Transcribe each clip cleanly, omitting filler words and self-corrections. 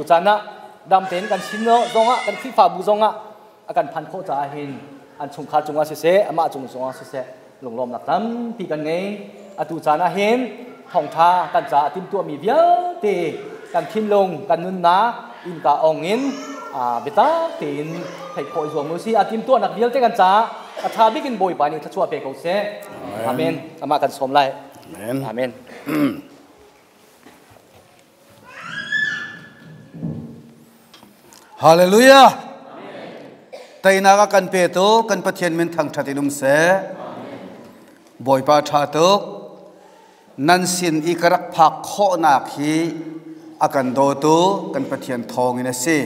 caan ah dam tein kan sin zongah kan Khrihfabu zongah a kan phan khawh caah hin an chungkhar cungah siseh amah cung zongah siseh lunglawmnak tampi kan ngei. Atu caan ah hin thawngṭha kan caah timhtuahmi vialte kan thinlung kan nunnak innka ong in biatak tein theih khawh i zuam u sih. A timhtuahnak vialte kan caah a ṭha bik in Bawipa nih thluachuah pe ko seh. Amen. Amah kan sawm lai. Amen. Amen. Hallelujah. Teinak a kan petu kan Pathian min thangṭhat in um seh. Bawipa ṭha tuk. Nan sin i ka rak phak khawhnak hi a kan dawtu kan Pathian thawng in a si.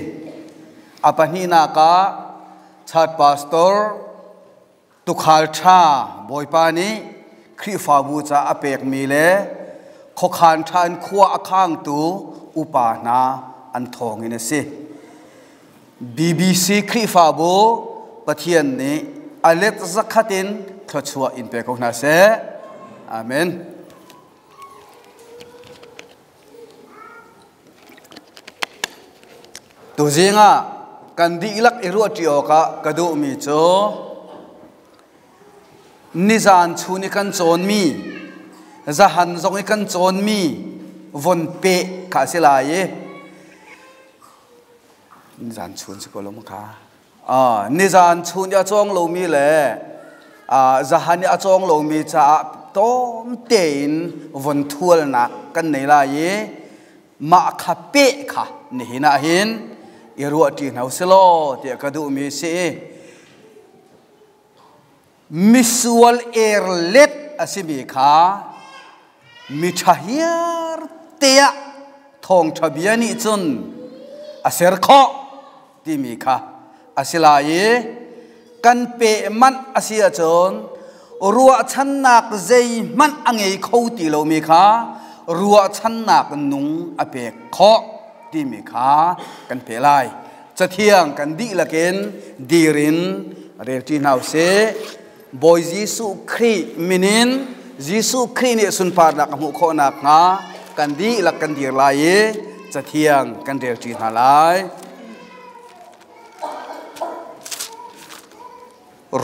A pahnihnak ah church pastor Tuukhal ṭha Bawipa nih Khrihfabu ca a pekmi le khuakhan ṭha in khua a khangtu upa hna an thawng in a si. BBC Khrihfabu Pathian nih a let zakhat in thluachuah in pe ko hna seh. Amen. Tuzing ah kan dihlak i ruahṭi awkah ka duhmi cu nizan chun i kan cawnmi, zahan zong i kan cawnmi von peh kha a si lai i nizan chun si ko lo maw kha? Nizan chun i a cawng lomi le zahan i a cawng lomi caah tlawm tein von thualnak kan nei lai i mah kha peh kha nihin ah hin i ruahṭi hna usih law tiah ka duhmi si. Misual erlet a simi kha miṭha hiar te ah thawngṭha bia nih cun a ser khawh timi kha a si lai i kan peh manh a si ahcun ruahchannak zeihmanh a ngei kho ti lomi kha ruahchannak nung a pek khawh timi kha kan peh lai. Cathiang kan dihlak in dir in relṭi hna usih. Bawi Jesuh Khrih min in Jesuh Khrih nih sunparnak a hmuh khawh nakhnga kan dihlak kan dir lai i cathiang kan relṭi hna lai.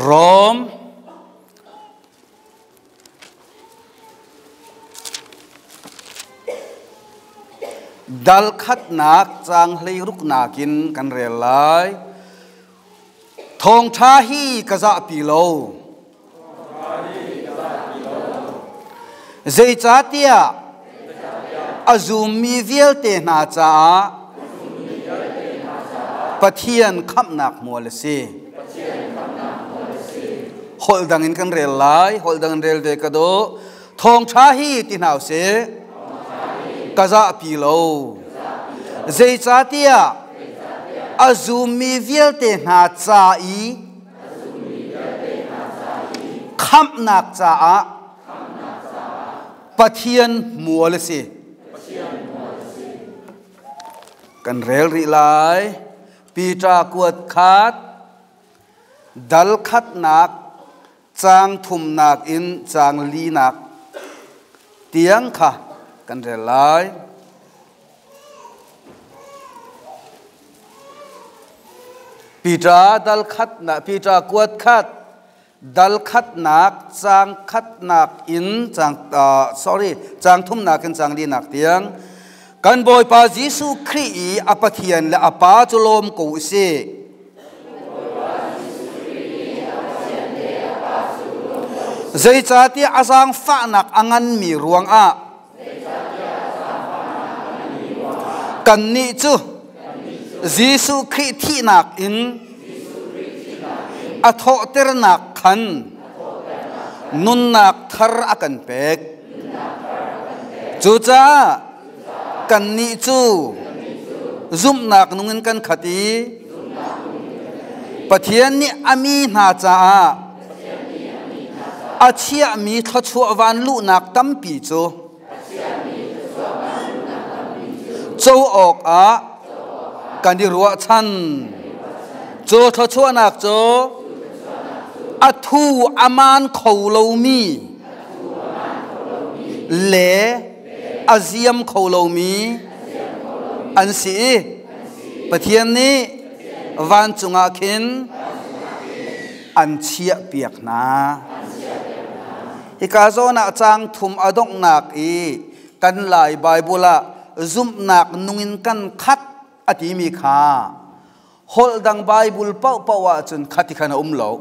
Rom Dal khatnak caang hleiruknak in kan rel lai. Thawngṭha hi ka zahpi lo. Zeicahtiah a zummi vialte hna caah Pathian khamhnak hmual a si. Holh dang in kan rel lai, holh dang in rel ve ka duh. Thawngṭha hi ti hna usih. Ka zahpi lo. Zeicahtiah a zummi vialte hna ca i khamhnak caah Pathian mual a si. Kan rel rih lai. Peter kuat khat dal khatnak caang thumnak in caang linak tiang kha kan rel lai. Peter dal khatnak Peter kuat khat dal khatnak caang khatnak in caang sorry caang thumnak in caang linak tiang kan Bawipa Jesuh Khrih i a Pathian le a Pa cu lawm ko u sih. Zeicahtiah a zaangfahnak a nganmi ruangah kannih cu Jesuh Khrih thihnak in a thawhternak khan nunnak thar a kan pek. Cucaah kannih cu zumhnak nung in kan khat i Pathian nih a mi hna caah a chiahmi thluachuah vanluhnak tampi cu co awkah kan i ruahchan. Cu thluachuahnak cu a thu a maan kho lomi le a ziam kho lomi an si i. Pathian nih vancung ah khin an chiahpiak hna. Hika zawn ah caang thum a donghnak i kan Lai Baibal ah zumhnak nungin kan khat a timi kha holh dang Baibal paohpaoh ahcun khati khan a um lo.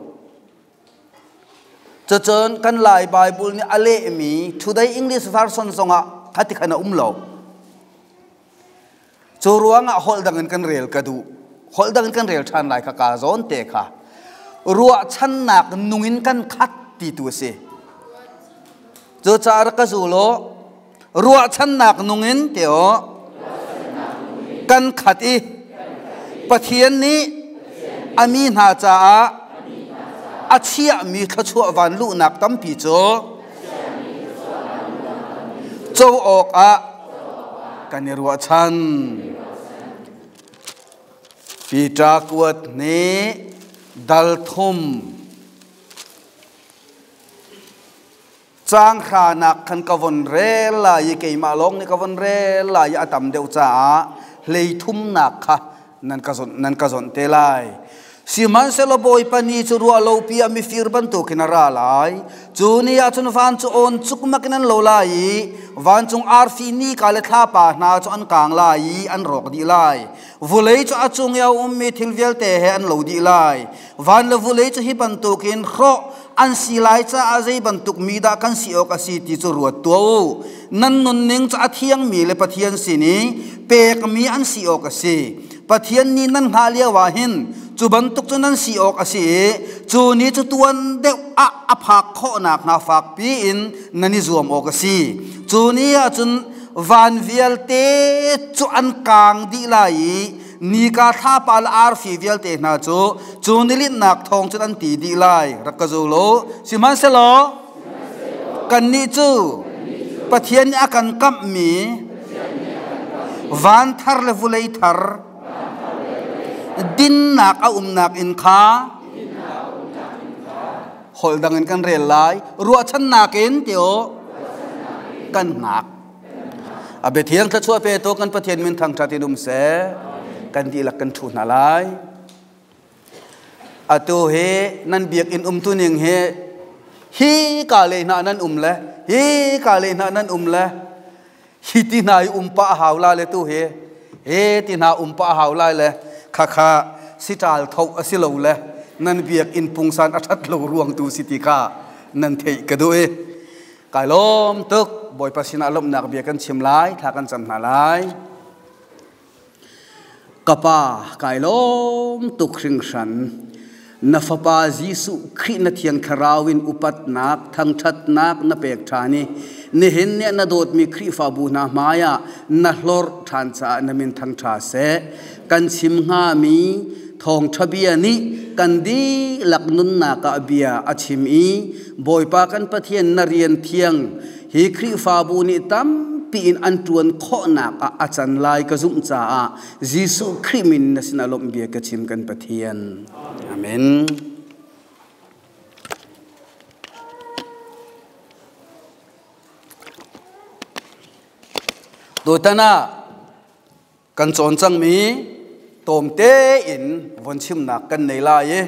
Cucun kan Lai Baibal nih a lehmi Today English Version zongah khati khan a um lo. Cu ruangah holh dang in kan rel ka duh. Holh dang in kan rel ṭhan lai kha ka zawn te kha. Ruahchannak nung in kan khat ti tu a si. Cucaah rak ka zul u. Ruahchannak nung in te u. Kan khat i Pathian nih a mi hna caah a chiahmi thluachuah van luhnak tampi cu co awkah kan i ruahchan. Peter kuat nih dal thum caang hranak khan ka von rel lai i keimah lawng nih ka von rel lai i a tam deuh caah hlei thumnak kha nan ka zonh nan ka zonh te lai. Sihmanhsehlaw Bawipa ni cu ruah lopi ah mifir bantukin a ra lai. Cu ni ah cun van cu awn cukmak in an lo lai i vancung arfi nika le thlapa hna cu an kaang lai i an rawk dih lai. Vulei cu a cung i a ummi thil vialte he an lo dih lai. Van le vulei cu hi bantukin hrawh an si lai caah zei bantuk mi dah kan si awk a si ti cu ruat tuah u. Nan nunning cu a thiangmi le Pathian sin i pekmi an si awk a si. Pathian nih nan hngah lio ah hin cu bantuk cu nan si awk a si i cu ni cu tuan deuh ah a phak khawh nakhnga fakpi in nan i zuam awk a si. Cu ni ah cun van vialte cu an kaang dih lai i nika thlapa le arfi vialte hna cu cu nilinhnak thawng cun an ti dih lai. Rak ka zul u. Sihmanhsehlaw kannih cu Pathian nih a kan kamhmi van thar le vulei thar dinnak a umnak inn kha holh dang in kan rel lai ruahchannak in tio kan hngak a biathiang thluachuah pe to kan Pathian min thangṭhat in um seh kan dihlak kan ṭhu hna lai Atu hi nan biakinn umtuning hi hi ka le hna nan um le hi ka le hna nan um le hi ti hna i um pah hau la le tu hi he ti hna um pah hau lai le khakha siṭal tho a si lo le nan biakinn pungsan a ṭhat lo ruang tu si ti kha nan theih ka duh i kai lawm tuk Bawipa sinah lawmhnak bia kan chim lai thla kan cam hna lai. Ka Pa, kai lawm tuk hringhran. Na Fapa Jesuh Khrih na Thiang Thlarau in upatnak, thangṭhatnak na pek ṭhan i nihin ni ah na dawtmi Khrihfabu hna hmaiah na hlorh ṭhan caah na min thangṭha seh. Kan chim hngami thawngṭha bia nih kan dihlak nunnak ah bia a chim i Bawipa kan Pathian na rian thiang Hi Khrihfabu nih tampi in an ṭuan khawhnak ah a can lai ka zumh caah Jesuh Khrih min na sinah lawmh bia ka chim kan Pathian. Amen. Tutan ah kan cawn cangmi tlawmte in von chimnak kan nei lai i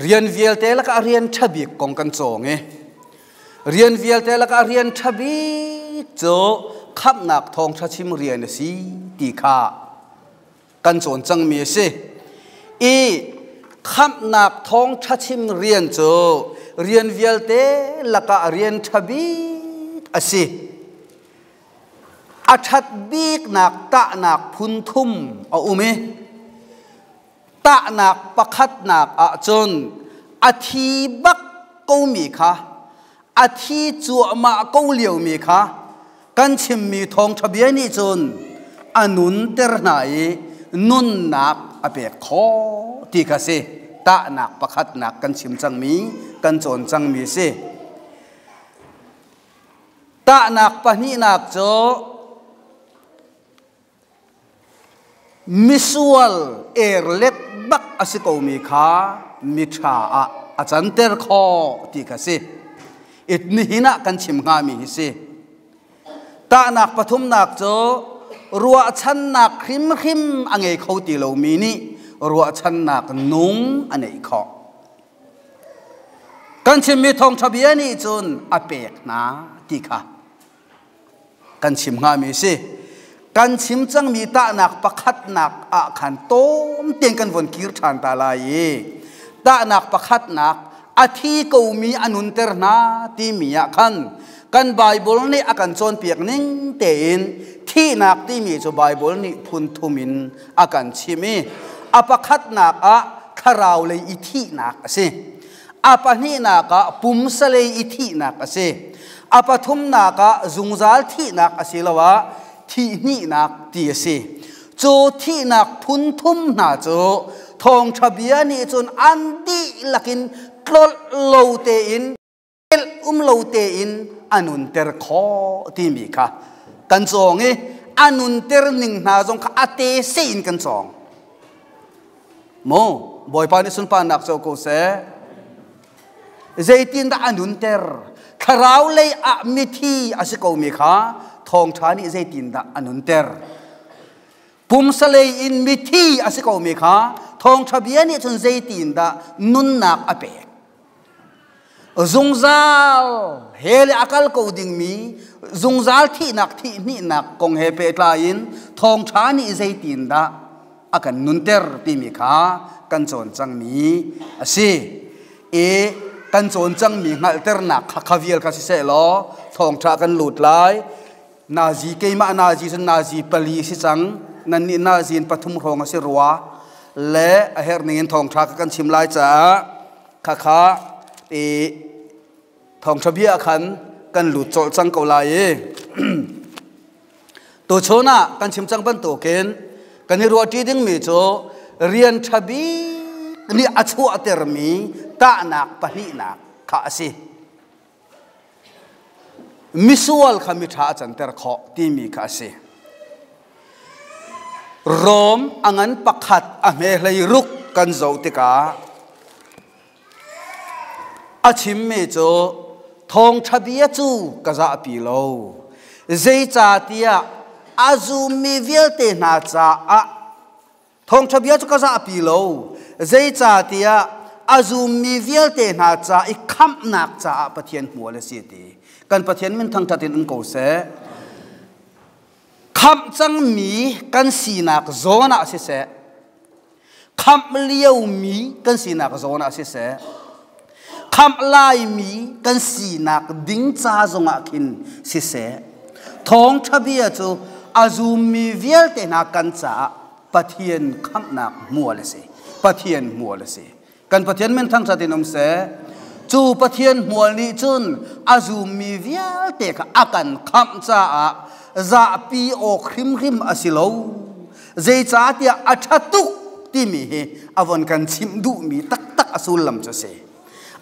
rian vialte lakah rian ṭha bik kong kan cawng i rian vialte lakah rian ṭha bik cu khamhnak thawngṭha chim rian a si ti kha kan cawn cangmi a si i khamhnak thawngṭha chim rian cu rian vialte lakah rian ṭha bik a si. A ṭhat biknak tahnak phun thum a um i tahnak pakhatnak ahcun a thi bak komi kha a thi cuahmah ko liomi kha kan chimmi thawngṭha bia nih cun a nunter hna i nunnak a pek khawh ti kha si tahnak pakhatnak kan chim cangmi kan cawn cangmi a si. Tahnak pahnihnak cu misual erlet bak a si komi kha miṭha ah a canter khawh ti kha si. It nihin ah kan chim hngami hi si. Tahnak pathumnak cu Ruahchannak hrimhrim a ngei kho ti lomi nih ruahchannak nung a neih khawh. Kan chimmi thawngṭha bia nih cun a pek hna ti kha kan chim hngami si. Kan chim cangmi tahnak pakhatnak ah khan tawm tein kan von kir ṭhan ta lai i tahnak pakhatnak a thi komi a nunter hna timi ah khan kan Baibal nih a kan cawnpiak ning tein thihnak timi cu Baibal nih phun thum in a kan chim i a pakhatnak ah thlarau lei i thihnak a si. A pahnihnak ah pumsalei i thihnak a si. A pathumnak ah zungzal thihnak asiloah thihhnihnak ti a si. Cu thihnak phun thum hna cu thawngṭha bia nih cun an dihlak in tlolh lo tein um lo tein a nunter khawh timi kha kan cawng i a nunter ning hna zong kha a te se in kan cawng. Mu Bawipa nih sunparnak co ko seh. Zeitindah a nunter? Thlarau lei ah mithi a si komi kha thawngṭha nih zeitindah a nunter? Pumsalei in mithi a si komi kha thawngṭha bia nih cun zeitindah nunnak a pek? Zungzal he le a kal ko dingmi zungzal thihnak thihhnihnak kong he pehtlai in thawngṭha nih zeitindah a kan nunter timi kha kan cawn cangmi a si. I kan cawn cangmi hngalhternak kha kha vial kha siseh law thawngṭha kan lut lai. Nazi keimah nazi cun nazi pali si cang nannih nazi in pathum hrawng a si rua le a herh ning in thawngṭha kha kan chim lai caah khakha i thawngṭha bia khan kan lut colh cang ko lai i tuchun ah kan chim cang bantukin kan i ruahṭi dingmi cu rian ṭha bik nih a chuahtermi tahnak pahnihnak kha a si. Misual kha miṭha a canter khawh timi kha a si. Rom a ngan pakhat a hme hlei ruk kan zoh tikah a chimmi cu thawngṭha bia cu ka zahpi lo. Zeicahtiah a zummi vialte hna caah Thawngṭha bia cu ka zahpi lo. Zeicahtiah a zummi vialte hna ca i khamhnak caah Pathian hmual a si ti. Kan Pathian min thangṭhat in um ko seh. Khamh cangmi kan sinak zawn ah siseh, khamh liomi kan sinak zawn ah siseh, khamh laimi kan sinak ding ca zongah khin siseh, thawngṭha bia cu a zummi vialte hna kan caah Pathian khamhnak mual a si. Pathian mual a si. Kan Pathian min thangṭhat in um seh. Cu Pathian hmual nih cun a zummi vialte kha a kan khamh caah zahpi awk hrimhrim a si lo. Zeicahtiah a ṭha tuk timi hi a von kan chimh duhmi taktak a sullam cu a si.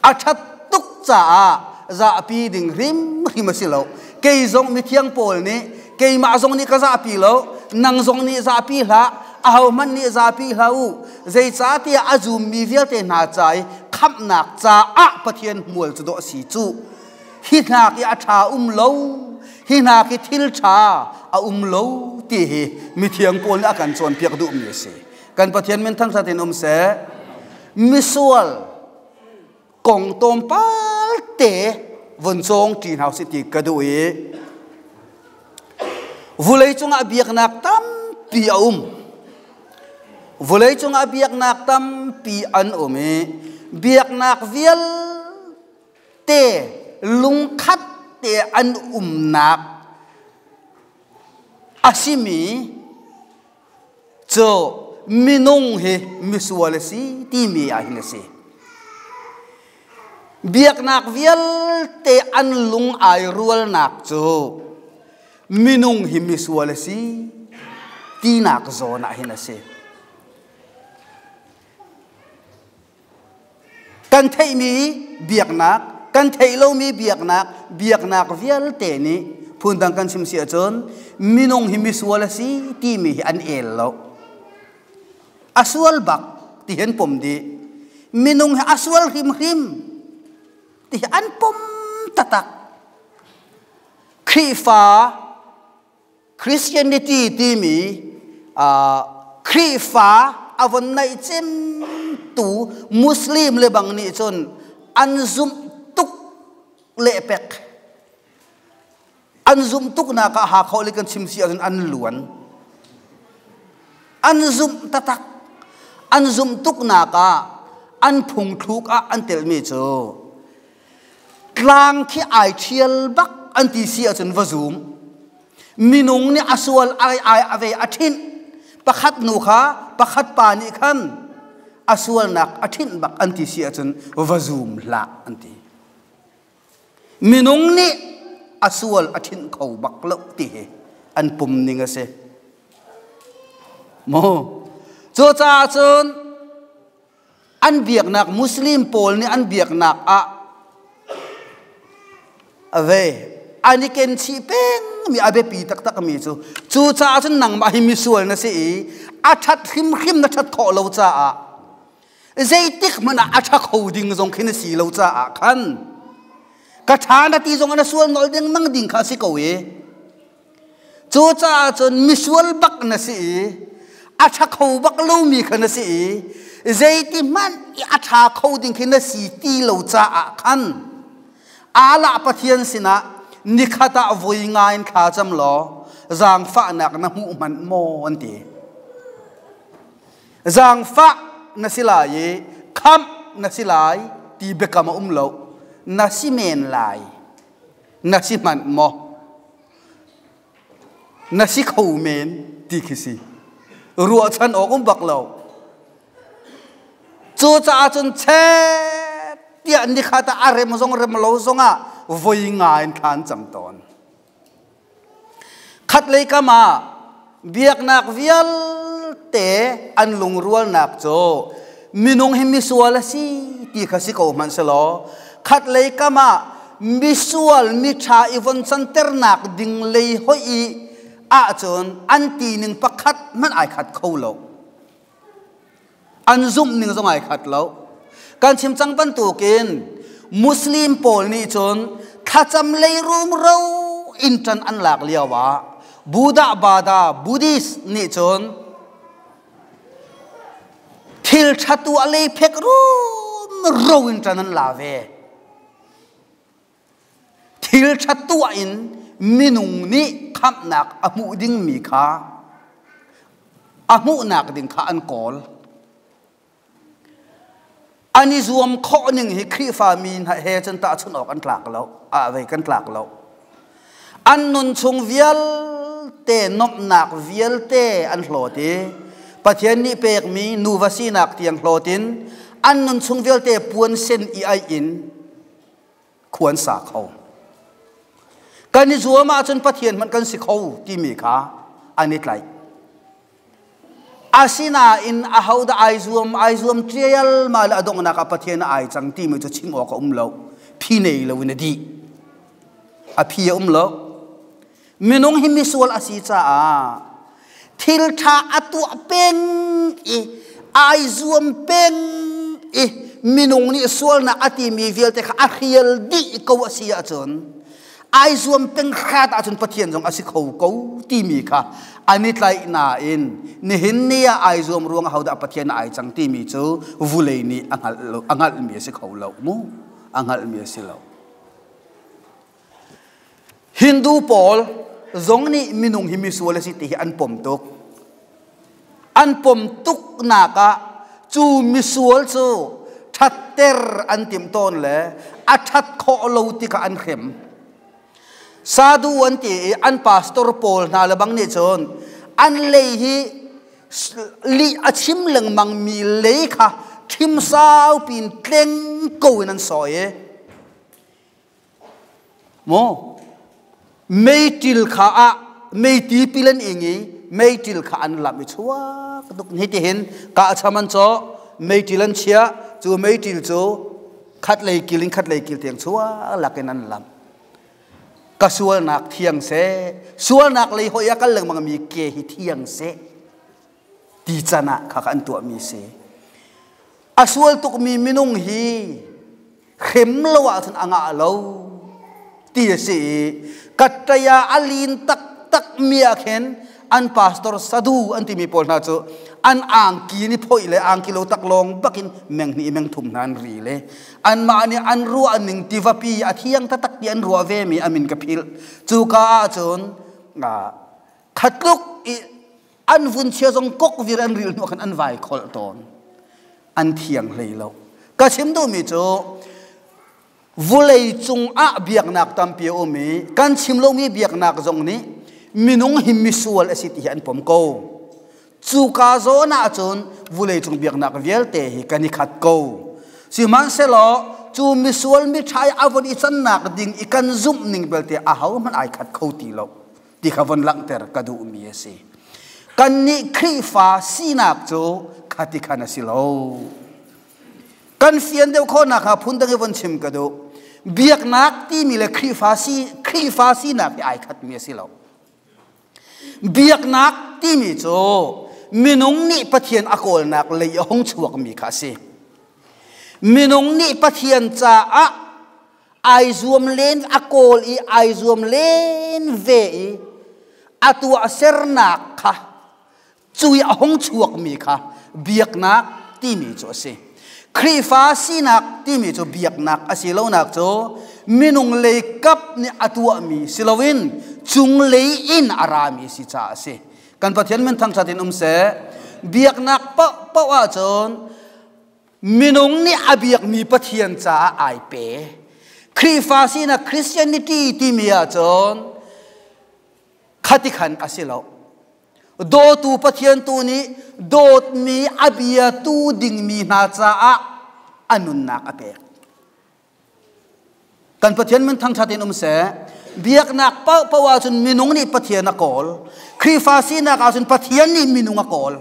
A ṭhat tuk caah zahpi ding hrimhrim a si lo. Kei zong mithiang Paul nih keimah zong nih ka zahpi lo, nang zong nih zahpi hlah, ahohmanh nih zahpi hlah u. Zeicahtiah a zummi vialte hna ca i khamhnak caah Pathian hmual cu dawh a si cu. Hi hna khi a ṭha um lo, hi hna khi thil ṭha a um lo ti hi mithiang Paul nih a kan cawnpiak duhmi a si. Kan Pathian min thangṭhat in um seh. Misual kong tlawmpal te vun cawng ṭi hna usih ti ka duh i vulei cungah biaknak tampi a um. Vulei cungah biaknak tampi an um i biaknak vialte lungkhat te an umnak a simi Cu minung hi misual a si timi ah hin a si. Biaknak vialte an lung ai rualnak cu minung hi misual a si tinak zawn ah hin a si. Kan theihmi biaknak, kan theih lomi biaknak, biaknak vialte nih phundang kan chim si ahcun minung hi misual a si timi hi an el lo. A sual bak ti hi an pom dih. Minung hi a sual hrimhrim ti hi an pom taktak. Khrihfa. Christianity timi Khrihfa a von naih cem tu Muslim le bang nih cun an zumh tuk lehpek. An zumh tuknak ah Hakha le kan chim si ahcun an luan. An zumh taktak. An zumh tuknak ah an phungthluk ah an telmi cu tlang khi ai ṭhial bak an ti si ahcun va zum. Minung nih a sual ai ai a ve a ṭhinh. Pakhat nu kha pakhat pa nih khan a sualnak a ṭhinh bak an ti si ahcun va zum hlah an ti. Minung nih a sual a ṭhinh kho bak lo ti hi an pum ning a si. Mu. Cucaah cun an biaknak Muslim pawl nih an biaknak ah a ve an i ken chih peng mi a biapi taktak mi cu cucaah cun nangmah hi misual na si i a ṭhat hrimhrim na ṭhat khawh lo caah Zeitik hmanh ah a ṭha kho ding zong khi na si lo caah khan ka ṭha na ti zong na sual nolh dengmang ding kha a si ko i cucaah cun misual bak na si i a ṭha kho bak lomi kha na si i zeiti hmanh i a ṭha kho ding khi na si ti lo caah khan Allah Pathian sinah nikhat ah voi nga in thla cam law zaangfahnak na hmuh hmanh maw an ti. Zaangfah na si lai i khamh na si lai ti biakam a um lo. Na si men lai. Na si hmanh maw? Na si kho men ti khi si. Ruahchan awk um bak lo. Cucaah cun chet tiah nikhat ah a rem zong rem lo zongah voi nga in thla an cam tawn. Khatlei kam ah biaknak vialte an lungrualnak cu minung hi misual a si ti kha si ko hmanh selaw khatlei kam ah misual miṭha i von canternak ding lei hoih i ahcun an tining pakhat hmanh ai khat kho lo. An zumh ning zong ai khat lo. Kan chim cang bantukin Muslim pawl nih cun thlacam lei rumro in ṭan an lak lio ah Buddha Bada Buddhist nih cun thil ṭha tuah lei phek rumro in ṭan an la ve. Thil ṭha tuah in minung nih khamhnak a hmuh dingmi kha a hmuhnak ding kha an kawl. An i zuam khawh ning hi Khrihfami hna he cun tahchunh awk an tlak lo, ah vei kan tlak lo. An nun chung vialte nuamhnak vialte an hlawt i Pathian nih pekmi nuva sinak tiang hlawt in an nun chung vialte puan sen i aih in khua an sa kho. Kan i zuam ahcun Pathian hmanh kan si kho timi kha an i tlaih. Asinain ahodah ai zuam ai zuam ṭial ma le a donghnak ah Pathian ai cang timi cu chim awk a um lo. Phi nei lo in a dih. A phi a um lo. Minung hi misual a si caah thil ṭha a tuah peng i ai zuam peng i minung nih sualnak a timi vialte kha a hrial dih ko a si ahcun ai zuam peng hrat ahcun Pathian zong a si kho ko timi kha an i tlaih nain nihin ni ah ai zuam ruang ahodah Pathian ai cang timi cu vulei nih a hngalh a hngalhmi a si kho lo mu a hngalhmi a si lo. Hindu pawl zong nih minung hi misual a si ti hi an pom tuk. An pom tuk nak ah cu misual cu ṭhatter an timh tawn le a ṭhat khawh lo tikah an hrem. Sadu an ti i an pastor pawl hna le bang nih cun an lei hi lih a chim lengmang mi lei kha ṭhim sau piin tleng ko in an sawi i Maw meiṭil kha ah meiti pil an ing i meiṭil kha an lamh i chuak tuk hitihin kahcham an cawh meiṭil an chiah cu meiṭil cu khatlei kil in khatlei kil tiang chuak lakin an lamh ka sualnak thiang seh sualnak lei hoi a kal lengmang mi ke hi thiang seh ti can ah kha an tuahmi si a sual tukmi minung hi hrem lo ahcun a ngah lo ti a si i ka ṭai ah a lin taktak. taktak mi ah khin an pastor sadu an timi pawl hna cu an angki ni phoi le angki lo tak lawng bakin meng hnih meng thum hna an ri le anmah nih an ruah ning tivapi a thiang taktak ti an ruah ve mi amin ka philh. Cu ka ah cun khatluk i an vun chia zong kok vir an ril hnu khan an vai kholh tawn, an thiang hlei lo. Ka chim duhmi cu vulei cungah biaknak tampi a um i kan chim lomi biaknak zong nih minung hi misual a si ti hi an pom ko. Cuka zawn ah cun vulei cung biaknak vialte hi kan i khat ko. Sihmanhsehlaw cu misual miṭha i a von i cannak ding i kan zumh ning belte aho hmanh ai khat kho ti lo ti kha von langhter ka duhmi a si. Kannih Khrihfa sinak cu khati khan a si lo. Kan fian deuh khawhnak hnga phun dang i von chim ka duh. Biaknak timi le Khrihfa si Khrihfa sinak hi ai khatmi a si lo. Biaknak timi cu minung nih Pathian a kawlnak lei a hung chuakmi kha a si. Minung nih Pathian caah ai zuam len, a kawl i ai zuam len ve i a tuah sernak kha cui a hung chuakmi kha biaknak timi cu a si. Khrihfa sinak timi cu biaknak a si lonak cu minung lei kap nih a tuahmi si loin cung lei in a rami si caah a si. Kan Pathian min thangṭhat in um seh. Biaknak paohpaoh ahcun minung nih a biakmi Pathian caah ai pe. Khrihfa sinak Christianity timi ahcun khati khan a si lo. Dawtu Pathian tu nih dawtmi a biatu dingmi hna caah a nunnak a pek. Kan Pathian min thangṭhat in um seh. Biaknak paohpaoh ahcun minung nih Pathian a kawl. Khrihfa sinak ahcun Pathian nih minung a kawl.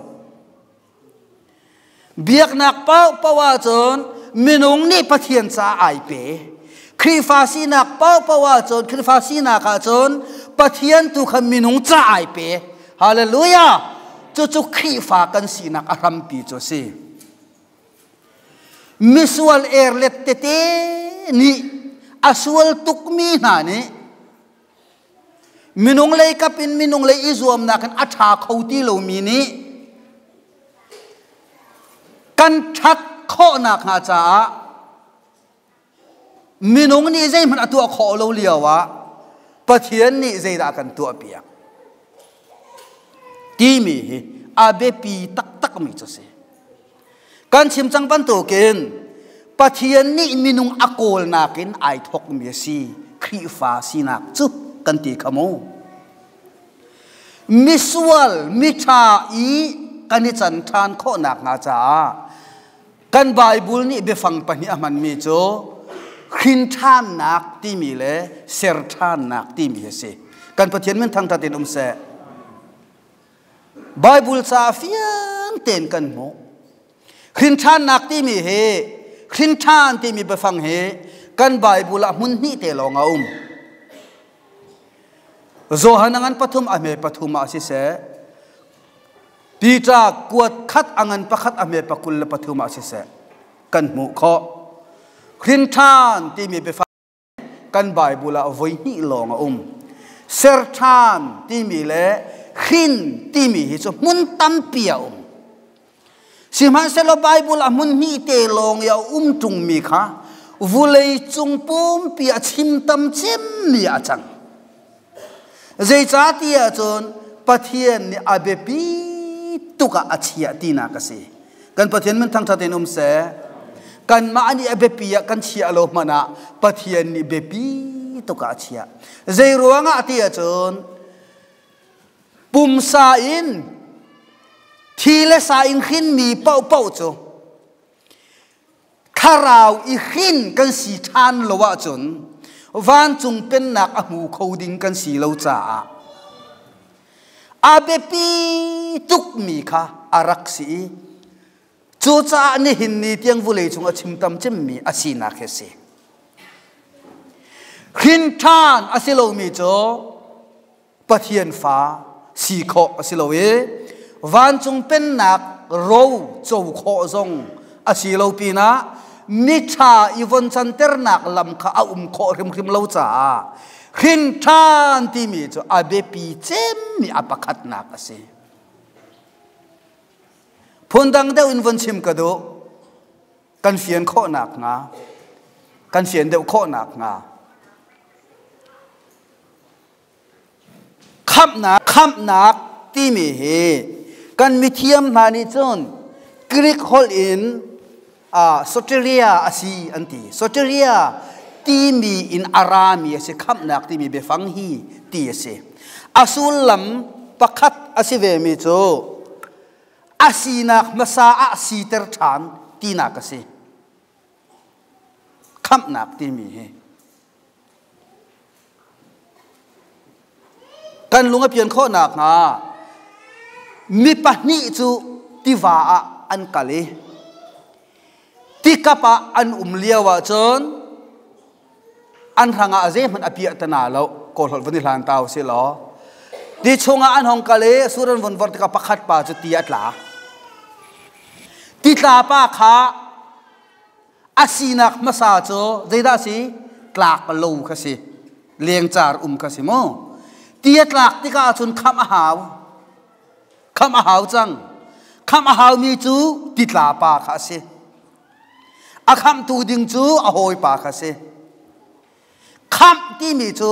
Biaknak paohpaoh ahcun minung nih Pathian caah ai pe. Khrihfa sinak paohpaoh ahcun Khrihfa sinak ahcun Pathian tu kha minung caah ai pe. Hallelujah! Cucu Khrihfa kan sinak a hrampi cu a si. Misual erlet tete nih a sual tukmi hna nih minung lei kap in minung lei i zuamnak in a ṭha kho ti lomi nih kan ṭhat khawhnak hnga caah minung nih zeihmanh a tuah khawh lo lio ah Pathian nih zeidah kan tuahpiak timi hi a biapi taktakmi cu si. Kan chim cang bantukin Pathian nih minung a kawlnak in ai thawkmi a si. Khrihfa sinak cu kan ti kha mu. Misual, miṭha i kan i can ṭhan khawhnak hnga caah kan Bible nih biafang pahnih a hmanmi cu hrin ṭhannak timi le ser ṭhannak timi a si. Kan Pathian min thangṭhat in um seh. Bible ca fiang tein kan hmuh. Hrinṭhannak timi hi hrinṭhan timi biafang hi kan Bible ah hmun hnih te lawng a um. Johan a ngan pathum a hme pathum ah siseh, Peter kuat khat a ngan pakhat a hme pakul le pathum ah siseh kan hmuh khawh. Hrinṭhan timi biafang kan Bible ah voi hnih lawng a um. Ser ṭhan timi le hrin timi hi cu hmun tampi a um. Sihmanhsehlaw Bible ah hmun hnih te lawng i a um ṭungmi kha vulei cung pumpi a chim tam cemmi a cang. Zeicahtiah cun Pathian nih a biapi tuk ah a chiah tinak a si. Kan Pathian min thangṭhat in um seh. Kanmah nih a biapi ah kan chiah lo hmanh ah Pathian nih biapi tuk ah a chiah. Zei ruangah ti ahcun pumsa in thi le sa in hrinmi paohpaoh cu thlarau i hrin kan si ṭhan lo ahcun vancung pennak a hmu kho ding kan si lo caah a biapi tukmi kha a rak si i cucaah nihin ni tiang vulei cung a chim tam cemmi a sinak hi a si. Hrin ṭhan a si lomi cu Pathian fa si khawh a si lo i vancung pennak ro co khawh zong a si lo pinah miṭha i von canternak lam kha a um khawh hrimhrim lo caah Hrin ṭhan timi cu a biapi cemmi a pakhatnak a si. Phundang deuh in vun chim ka duh. Kan fian khawhnak hnga. Kan fian deuh khawhnak hnga. Khamhnak khamhnak timi hi kan mithiam hna nih cun Greek holh in soteria a si an ti. Soteria timi in a rami a si khamhnak timi biafang hi ti a si. A sullam pakhat a si vemi cu a sinak hmasa ah siter ṭhan tinak a si. Khamhnak timi hi Kan lung a pian khawh nakhnga mi pahnih cu tiva ah an kal i tikap ah an um lio ahcun an hrangah zeihmanh a piah tana lo kawlholh vun i hlan ta usih law ti chungah an hong kal i sur an vun vorh tikah pakhat pa cu ti a tla ti tla pa kha A sinak hmasa cu zeidah a si? Tlak lo kha si. Lengcar um kha si mu. Ti a tlak tikah cun khamh a hau. Khamh a hau cang. Khamh a haumi cu titla pa kha a si. A khamhtu ding cu a hawipa kha a si. Khamh timi cu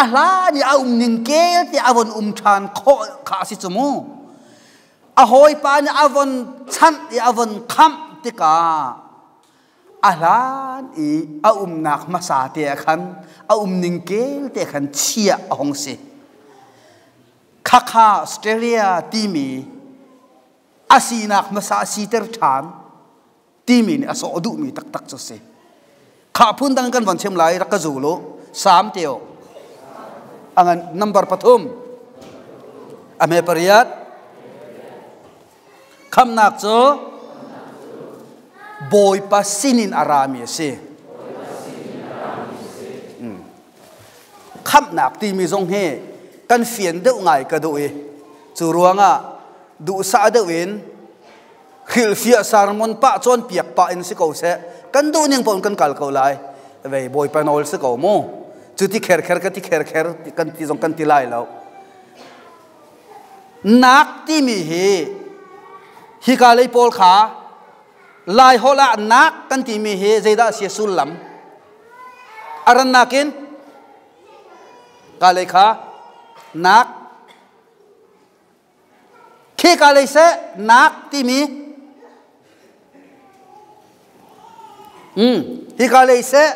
a hlan i a um ning kel ti a von um ṭhan khawh kha a si cu mu. A hawipa nih a von chanh i a von khamh tikah a hlan i a umnak hmasa te ah khan a um ning kel te khan chiah a hung si. Khakha Australia timi a sinak hmasa a siter ṭhan timi nih a sawh duhmi taktak cu si. Khah phun dang kan von chim lai rak ka zul u. Sam teo. Angan number pathum. A me pariat. Khamnak cu Bawipa sinin a rami a si. Khamhnak timi zong hi kan fian deuh ngai ka duh i cu ruangah duhsah deuh in hrilhfiah sermon pah cawnpiak pah in si ko seh kan duh ning paoh in kan kal ko lai vei bawipa nawl si ko mu cu ti kher kher ka ti kher kher kan ti zong kan ti lai lo nak timi hi hika lei pawl kha lai holh ah nak kan timi hi zeidah a si sullam a rannak in ka lei kha nak Khika lei seh nak timi hika lei seh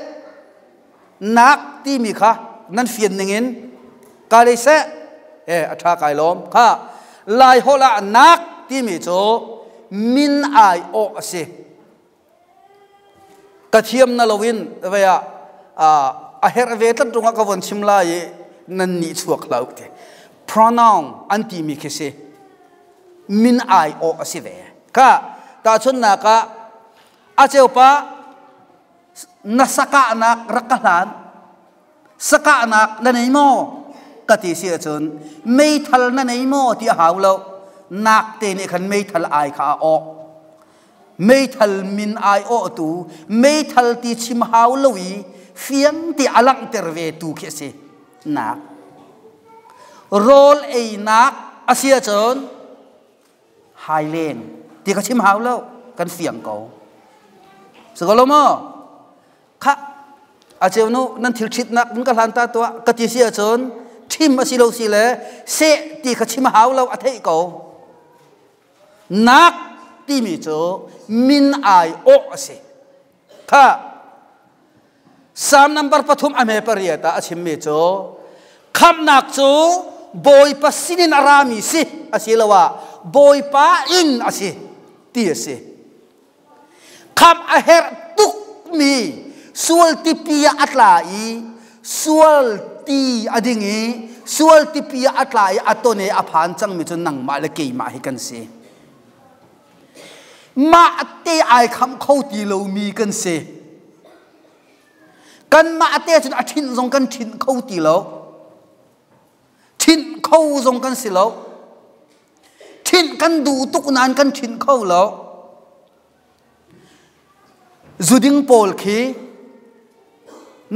nak timi kha nan fian ningin ka lei seh e a ṭha kai lawm kha lai holh ah nak timi cu min ai awh a si Ka thiam na loin vei ah a herh ve tlat rungah ka von chim lai i nan nih chuak hlah ti. Pronoun an timi khi si. Min ai awh a si ve. Ka tahchunhnak ah a cheupa na sakahnak rak ka hlan sakahnak na nei maw ka ti si ahcun meithal na nei maw ti a hau lo nak te nih khan meithal ai kha a awh meithal min ai awhtu meithal ti chim hau lo i fiang ti a langhter ve tu khi a si nak rawl einak a si ahcun haileng ti ka chim hau lo kan fiang ko si ko lo maw kha a cheu nu nan thil ṭhitnak in ka hlan ta tuah ka ti si ahcun ṭhim a si lo si le seh ti kha chim hau lo a theih ko Nak timi cu min ai awh a si. Kha Psalm number pathum a hme pariat ah a chimmi cu khamhnak cu Bawipa sinin a rami si asiloah Bawipa in a si ti a si. Khamh a herh tukmi sual tipi ah a tla i sual ti a ding i sual tipi ah a tla i a ton i a phan cangmi cu nangmah le keimah hi kan si. Mah te ai khamh kho ti lomi kan si. Kanmah te cun a ṭhinh zong kan ṭhinh kho ti lo. Ṭhinh kho zong kan si lo. Ṭhinh kan duh tuk nain kan ṭhinh kho lo. Zuding pawl khi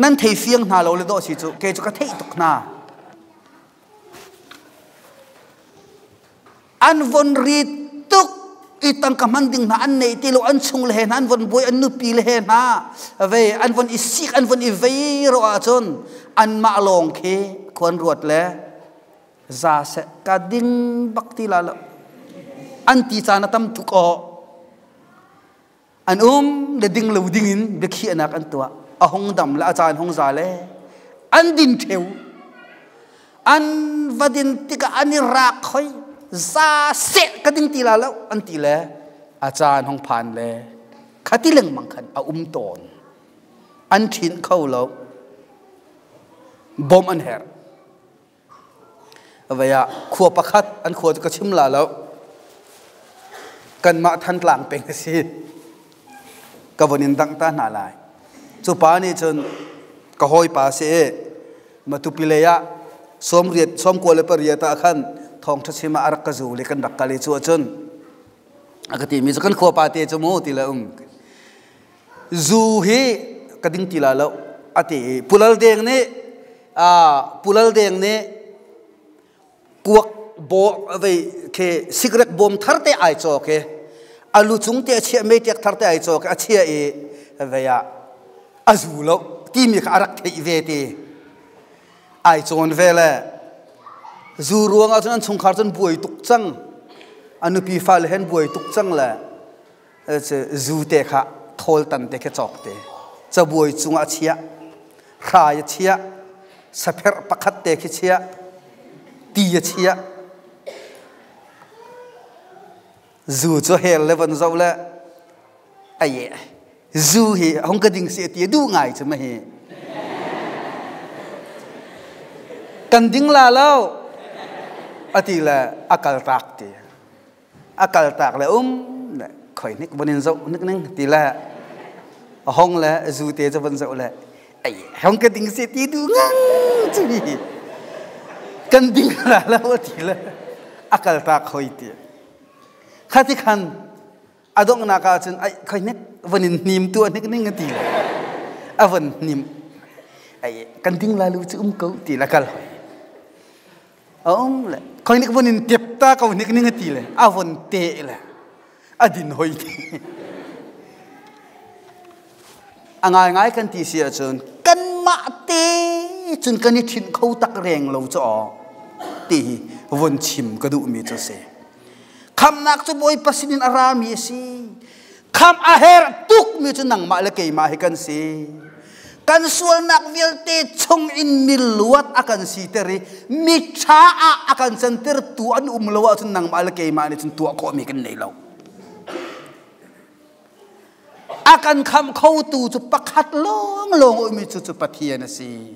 Nan thei fiang hna lo le dawh si cu kei cu ka theih tuk hna. An von ri tuk i tangka hman ding hna an nei ti lo, an chung le he hna an von buai, an nupi le he hna ve an von i sik, an von i vei ro ahcun anmah lawng khi khuan ruat le za seh ka ding bak ti la lo an ti caan a tam tuk aw. An um le ding lo ding in biakhiahnak an tuah. A hung dam le a caan hung za le an din ṭheu. An va din tikah an i rak hoi, za seh ka ding ti la lo an ti le a caan hung phan le khati lengmang khan a um tawn. An ṭhin kho lo, bawmh an herh. Vei ah khua pakhat an khua cu ka chim la lo. Kanmah Thantlang peng a si. Ka von in dangh ta hna lai. Cu pa nih cun ka hawipa si i Matupi lei ah sawmriat 98 ah khan thawngṭha chim ah a rak ka zul i kan rak kal i cu ahcun a ka timi cu kan khua pa te cu mu ti le um zu hi ka ding ti la lo a ti i Pulal Deng nih Pulal Deng nih kuak bo vei khi cigarette bawm thar te ai cawk i a lu cung te a chiah meiṭek thar te ai cawk i a chiah i vei ah a zu lo timi kha a rak theih ve ti ai cawn ve le zu ruang ah cun an chungkhar cun buai tuk cang, a nupi fale hen buai tuk cang le zu te kha thawl tan te kha cawk te cabuai cungah a chiah, hrai a chiah, sapherh pakhat te khi chiah, ti a chiah. Zu cu hel le von zoh le aye zu hi hong ka ding si ti duh ngai cu ma hi kan ding la lo ati le a kal tak ti a kaltak le um le khoi hnik von in zoh hnik ning ti le a hong le zu te cu von zoh le ai hong ka ding se ti du ngang cu hi kan ding la lo ti le a kaltak khoi ti khati khan a donghnak ah cun ai khoi hnik von in hnim tu hnik ning ti le a von hnim ai kan ding la lu cu um ko ti la kal hoi A um le khoi nik von in tep ta ko nik ning ti le a von te le a din hoi ti. A ngai ngai kan ti si ahcun kanmah te cun kan i ṭhinh kho tak reng lo cu aw ti hi von chim ka duhmi cu si. Khamnak cu Bawipa sinin a rami a si. Khamh a herh tukmi cu nangmah le keimah hi kan si. Kan sualnak vialte chung in miluat a kan siter i miṭha ah a kan cantertu an um lo ahcun nangmah le keimah nih cun tuah khawhmi kan nei lo. A kan khamh khotu cu pakhat lawnglawng ummi cu cu Pathian a si.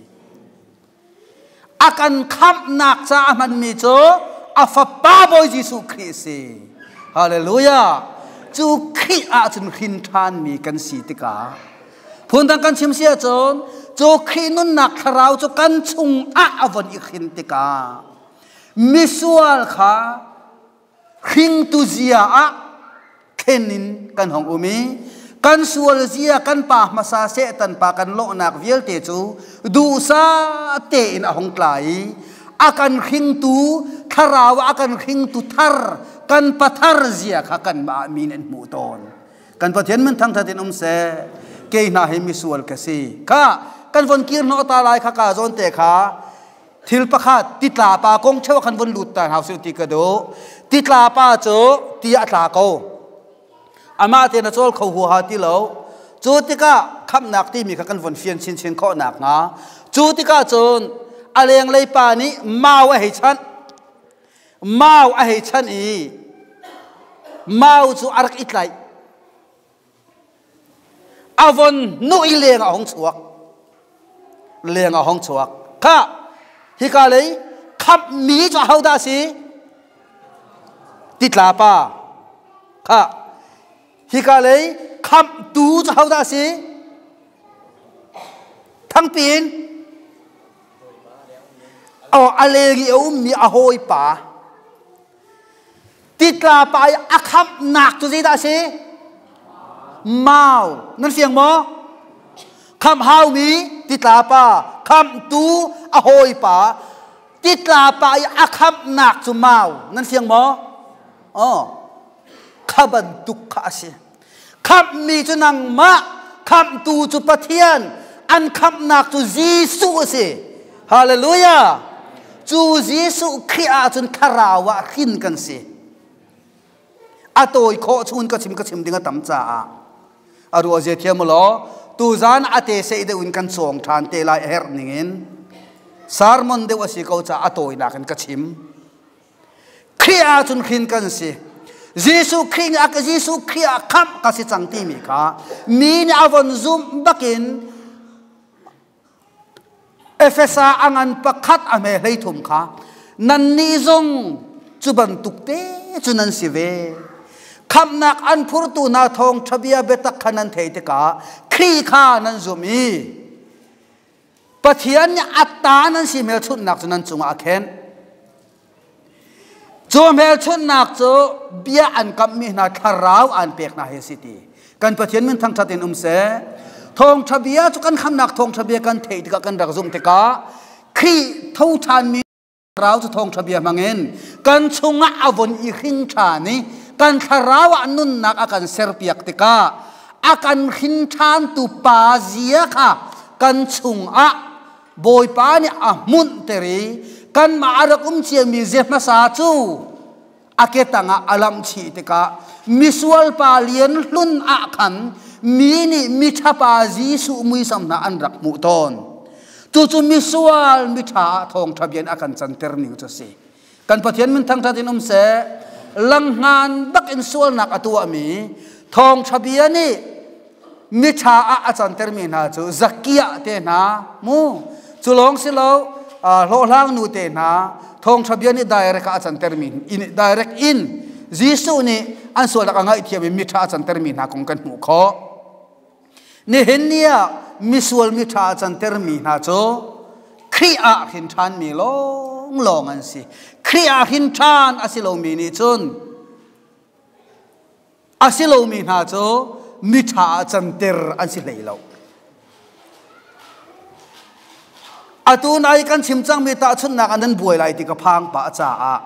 A kan khamhnak caah a hmanmi cu a Fapa Bawi Jesuh Khrih a si. Hallelujah! Cu Khrih ahcun hrin ṭhanmi kan si tikah phundang kan chim si ahcun cu Khrih nunnak thlarau cu kan chungah a von i hrin tikah misual kha hringtu zia ah thlen in kan hong um i kan sual zia, kan pa hmasa Satan pa kan lawhnak vialte cu duhsah tein a hong tla i a kan hringtu thlarau, a kan hringtu thar kan pathar zia kha kanmah min an hmuh tawn. Kan Pathian min thangthat in um seh. Kei hna hi misual ka si kha kan von kir hnawh ta lai kha ka zawn te kha thil pakhat titla pa kong cheu khan von lut ta hau sil ti ka do. Titla pa cu ti a tla ko, amah te na cawl kho huaha ti lo. Cu tikah khamnak timi kha kan von fian chinchin khawh nak hnga, cu tikah cun a lenglei pa nih mau a hei chanh, mau a hei chanh i mau cu a rak i tlaih, a von nu i leng a hong chuak, leng a hong chuak kha. Hika lei khamhmi cu ahodah a si? Titla pa kha. Hika lei khamhtu cu ahodah a si? Thangpin oh a leng i a ummi a hawipa. Titla pa i a khamhnak cu zeidah a si? Mau. Nan fiang maw? Khamh haumi Titla pa khamtu a hawipa titla pa i a khamnak cu mau nan fiang maw? Oh, kha bantuk kha a si. Khamhmi cu nangmah, khamhtu cu Pathian, an khamhnak cu Jesuh a si. Hallelujah! Cu Jesuh Khrih ahcun thlarau ah hrin kan si. A tawi khawh chun ka chim ka chim ding a tam caah a ruah zia thiam law tuzan a te sei deuh in kan cawng ṭhan te lai a herh ning in sermon deuh a si ko caah a tawinak in ka chim. Khrih ahcun hrin kan si. Jesuh Khrih nih a Jesuh Khrih ah khamh ka si cang timi kha mi nih a von zumh bakin Efesa a ngan pakhat a hme 13 kha nannih zong cu bantuk te cu nan si ve. Khamhnak an phurtu hna thawngṭha bia biatak kha nan thei tikah Khrih kha nan zumh i Pathian nih a ta nan si hmelchunhnak cu nan cungah a khenh. Cu hmelchunhnak cu bia an kamhmi hna thlarau an pek hna hi a si ti. Kan Pathian min thangṭhat in um seh. Thawngṭha bia cu kan khamnak thawngṭha bia kan theih tikah kan rak zumh tikah Khrih tho ṭhanmi Thlarau cu thawngṭha bia hmangin kan chungah a von i hring ṭhan i kan thlarau ah nunnak a kan serpiak tikah a kan hrin ṭhantu pa zia kha kan chungah Bawipa nih a hmunhter i kanmah a rak um ciami zia hmasa cu a ke tangah a lamh chih tikah misual pa lian hlun ah khan mi nih miṭha pa Jesuh muisam hna an rak hmuh tawn. Cucu misual miṭha ah thawngṭha bia in a kan canter ning cu a si. Kan Pathian min thangṭhat in um seh. Langhngan bak in sualnak a tuahmi thawngṭha bia nih miṭha ah a cantermi hna cu Zakiah te hna mu cu lawng si lo hlawhhlang nu te hna thawngṭha bia nih direct ah a cantermi in direct in Jesuh nih an sualnak a ngaihthiam i miṭha a cantermi hna kong kan hmuh khawh. Nihin ni ah misual miṭha a cantermi hna cu Khrih ah hrin ṭhanmi lawnglawng an si. Khrih ah hrin ṭhan a si lomi nih cun a si lomi hna cu miṭha ah canter an si hlei lo. Atu nai kan chim cangmi tahchunhnak ah nan buai lai ti ka phang pah caah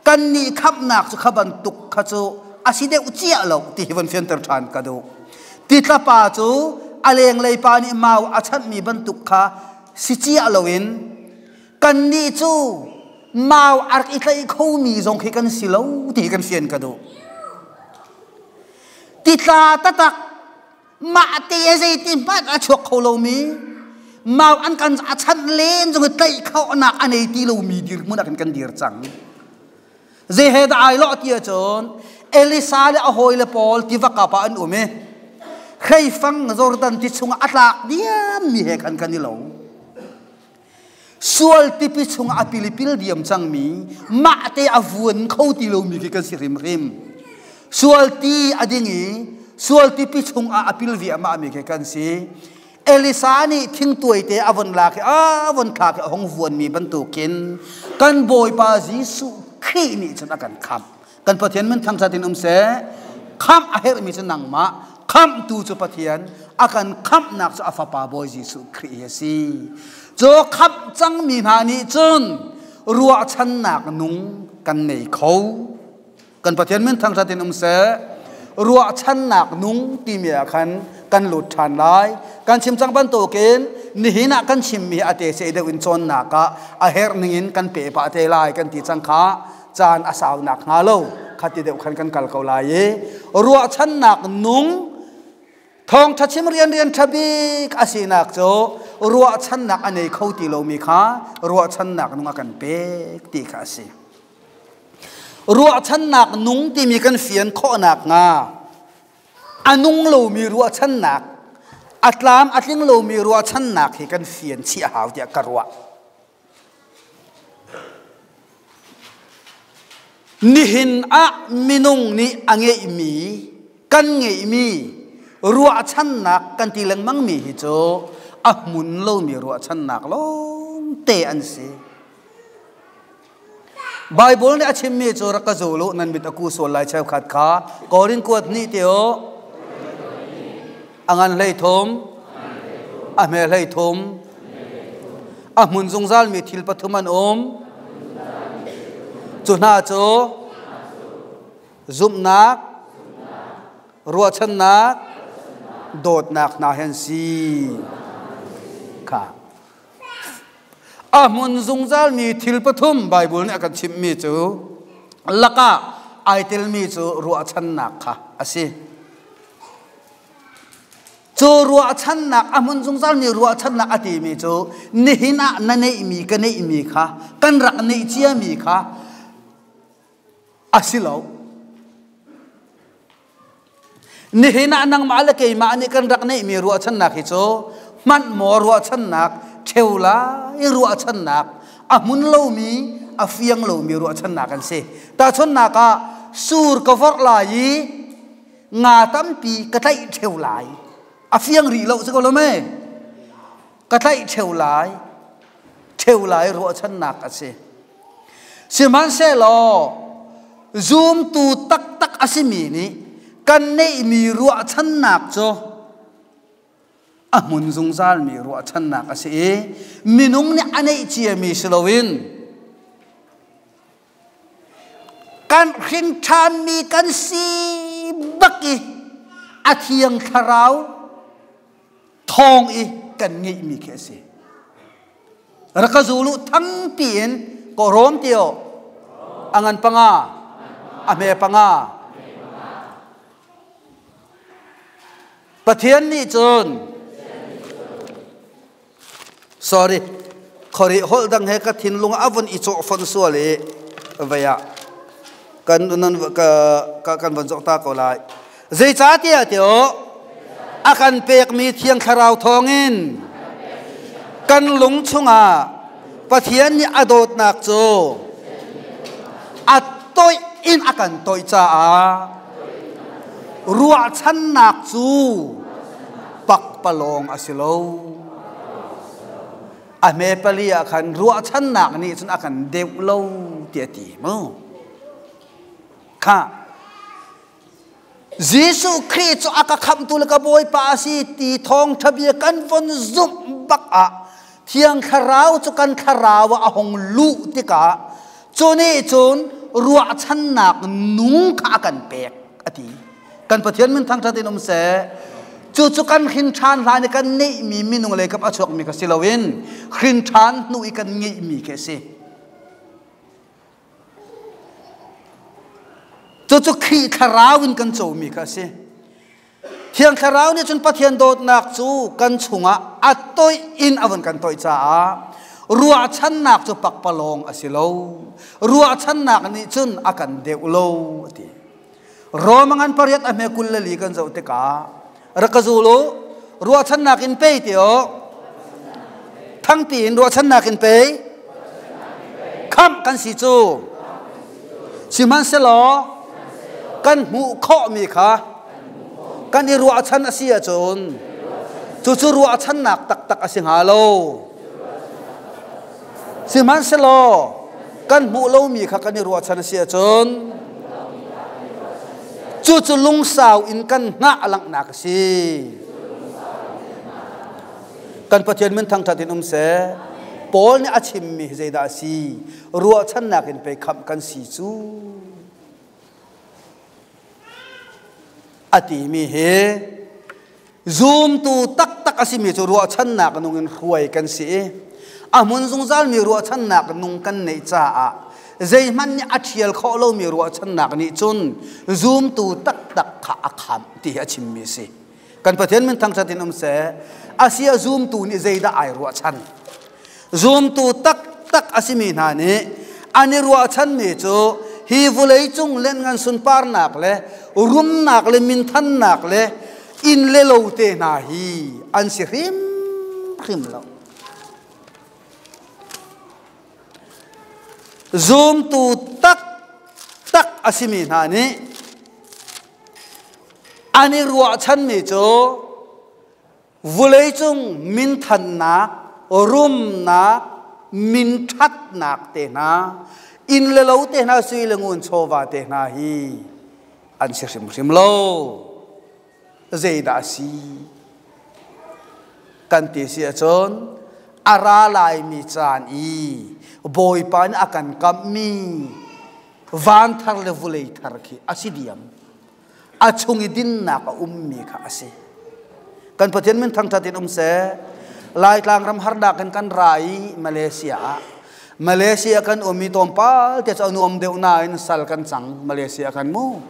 kannih khamhnak cu kha bantuk kha cu a si deuh ciah lo ti hi von fianter ṭhan ka duh. Titlapa cu a lenglei pa nih mau a chanhmi bantuk kha si ciah loin kannih cu mau a rak i tlaih khomi zong khi kan si lo ti hi kan fian ka duh. Titla tatak mah te zeiti hmanh a chuak kho lomi mau an kan a chanh len zong i tlaih khawhnak a nei ti lomi dirhmun ah khan kan dir cang. Zei he dah ai lawh ti ahcun Elisa le a hawile pawl tiva kap ah an um i hreifang Jordan ti chungah a tlak diammi he khan kan i lo. Sual tipi chungah a pilipil diam cangmi mah te a vuan kho ti lomi khi kan si hrimhrim. Sual ti a ding i sual tipi chungah a pil viahmahmi khi kan si. Elisa nih thingtuai te a von lak i a von thlak i a hung vuanmi bantukin kan Bawipa Jesuh Khrih nih cun a kan khamh. Kan Pathian min thangṭhat in um seh. Khamh a herhmi cu nangmah, khamhtu cu Pathian, a kan khamhnak cu a Fapa Bawi Jesuh Khrih hi a si. Cu khamh cangmi hna nih cun ruahchannak nung kan nei kho. Kan Pathian min thangṭhat in um seh. Ruahchannak nung timi ah khan kan lut ṭhan lai. Kan chim cang bantukin nihin ah kan chimmi a te se deuh in cawnnak ah a herh ningin kan pe pah te lai kan ti cang kha. Caan a sau nak hnga lo khati deuh khan kan kal ko lai i ruahchannak nung thawngṭha chim rian rian ṭha bik a sinak cu ruahchannak a nei kho ti lomi kha ruahchannak nung a kan pek ti kha a si. Ruahchannak nung timi kan fian khawhnak hnga a nung lomi ruahchannak a tlam a tling lomi ruahchannak hi kan fian chih a hau tiah ka ruah. Nihin ah minung nih a ngeihmi, kan ngeihmi ruahchannak kan ti lengmangmi hi cu a hmun lomi ruahchannak lawngte an si. Baibal nih a chimmi cu rak ka zul u nan mit a ku sual lai cheukhat kha Korin kuat nih ti u a ngan 13. A hme 13. A hmun zungzalmi thil pathum an um. Cu hna cu zumhnak, ruahchannak, dawtnak hna hi an si. Kha. A hmun zungzalmi thil pathum Baibal nih a kan chimhmi cu lakah ai telmi cu ruahchannak kha a si. Cu ruahchannak a hmun zungzalmi ruahchannak a timi cu nihin ah na neihmi ka neihmi kha kan rak neih ciami kha a si lo. Nihin ah nangmah le keimah nih kan rak neihmi ruahchannak hi cu hmanh maw ruahchannak, ṭheu lai ruahchannak, a hmun lomi, a fiang lomi ruahchannak an si. Tahchunhnak ah sur ka vorh lai i nga tampi ka tlaih ṭheu lai. A fiang rih lo si ko lo mei? Ka tlaih ṭheu lai, ṭheu lai ruahchannak a si. Sihmanhsehlaw zumtu taktak a simi nih kan neihmi ruahchannak cu a hmun zungzalmi ruahchannak a si i minung nih a neih ciami si loin kan hrin ṭhanmi kan si bak i a thiang thlarau thawng i kan ngeihmi khi a si. Rak ka zul u thangpi in ko rawm tio a ngan panga a hme panga Pathian nih cun sorry khori holh dang he ka thinlung a vun i cawh fon sual i vei ah kan nan ka kan von zoh ta ko lai zeicahtiah tio a kan pekmi thiang thlarau thawngin kan lung chungah Pathian nih a dawtnak cu a toih in a kan toih caah ruahchannak cu pakpalawng a si lo. A hme pali ah khan ruahchannak nih cun a kan deuh lo ti a ti mu. Kha Jesuh Khrih cu a ka khamhtu le ka Bawipa a si ti thawngṭha bia kan von zumh bak ah Thiang Thlarau cu kan thlarau ah a hung luh tikah cu nih cun ruahchannak nung kha a kan pek a ti. Kan Pathian min thangṭhat in um seh. Cucu kan hrin ṭhan hlan i kan neihmi minung lei kap a chuakmi kha si loin hrin ṭhan hnu i kan ngeihmi khi a si. Cucu Khrih thlarau in kan comi kha a si. Thiang thlarau nih cun Pathian dawtnak cu kan chungah a toih in a vun kan toih caah ruahchannak cu pakpalawng a si lo. Ruahchannak nih cun a kan deuh lo a ti. Rome ngan pariat a hme 24 kan zoh tikah rak ka zul u ruahchannak in pei ti o thangpi in ruahchannak in pei khamh kan si cu sihmanhsehlaw kan hmuh khawhmi kha kan i ruahchan a si ahcun cucu ruahchannak taktak a si hnga lo sihmanhsehlaw kan hmuh lomi kha kan i ruahchan a si ahcun cucu lungsau in kan hngah langhnak a si. Kan Pathian min thangṭhat in um seh. Paul nih a chimmi hi zeidah a si? Ruahchannak in pei khamh kan si cu. A timi hi Zumtu taktak a simi cu ruahchannak nung in hruai kan si i a hmun zungzalmi ruahchannak nung kan neih caah zeihmanh nih a ṭhial khawh lomi ruahchannak nih cun zumtu taktak kha a khamh ti hi a chimmi a si. Kan Pathian min thangṭhat in um seh. Asia zumtu nih zeidah ai ruahchan? Zumtu taktak a simi hna nih an i ruahchanmi cu hi vawleicung lianngan sunparnak le rumnak le minthannak le inn le lo te hna hi an si hrimhrim lo. Zumtu taktak a simi hna nih an i ruahchanmi cu Vuleicung minthannak, rumnak, minṭhatnak te hna, inn le lo te hna, sui le ngun chawva te hna hi an si hrimhrim lo. Zeidah a si? Kan ti si ahcun a ra laimi caan i Bawipa nih a kan kamhmi van thar le vulei thar khi a si diam. A chung i dinnak a ummi kha a si. Kan Pathian min thangṭhat in um seh. Laitlang ram harnak in kan ra i Malaysia ah Malaysia kan um i tlawmpal te cu a nuam deuh nain sal kan cang Malaysia kan mu.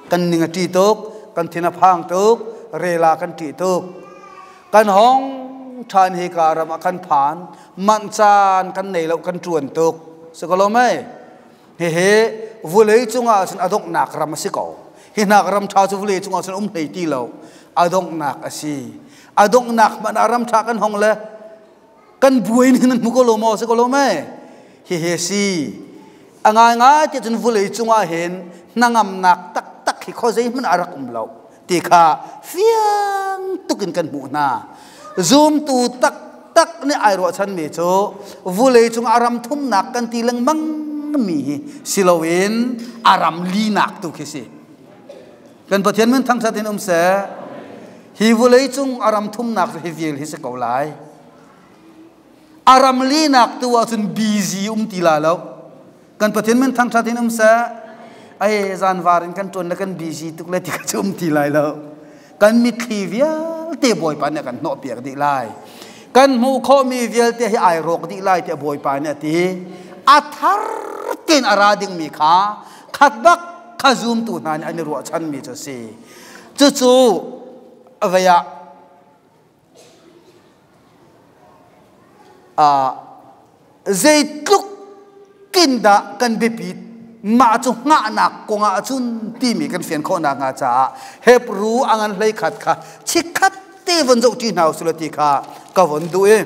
Kan ning a ṭi tuk, kan thin a phang tuk, rela kan ṭih tuk. Kan hong ṭhan hi ka ram ah kan phan, manh caan kan nei lo kan ṭuan tuk. Si ko lo mei? Hihi vulei cungah cun a donghnak ram a si ko. Hi hnak ram ṭha cu vulei cungah cun um hlei ti lo. A donghnak a si. A donghnak hmanh ah ram ṭha kan hong le kan buai ning nan hmu ko lo maw si ko lo mei? Hihi si. A ngaingai ti cun vulei cungah hin hnangamnak taktak hi khuazei hmanh a rak um lo ti kha fiang tuk in kan hmuh hna. Zumtu taktak nih ai ruahchanmi cu vulei cung a ram thumnak kan ti lengmang mi hi si loin a ram linak tu khi si. Kan Pathian min thangṭhat in um seh. Hi vulei cung a ram thumnak cu hi vial hi si ko lai. A ram linak tu ahcun busy um ti la lo. Kan Pathian min thangṭhat in um seh. Ai zanvar in kan ṭuan le kan busy tuk le ti kha cu um ti lai lo. Kan mitthli vialte Bawipa nih a kan hnawhpiak dih lai. Kan hmuh khawhmi vialte hi ai rawk dih lai tiah Bawipa nih a ti. A thar tein a ra dingmi kha khat bak kha zumtu hna nih an i ruahchanmi cu a si. Cucu vei ah Zeitluk in dah kan biapit mah cu hngahnak kong ah cun timi kan fian khawh nakhnga caah Hebru a ngan 11 kha chikkhat te von zoh ṭi hna usih law ti kha ka von duh i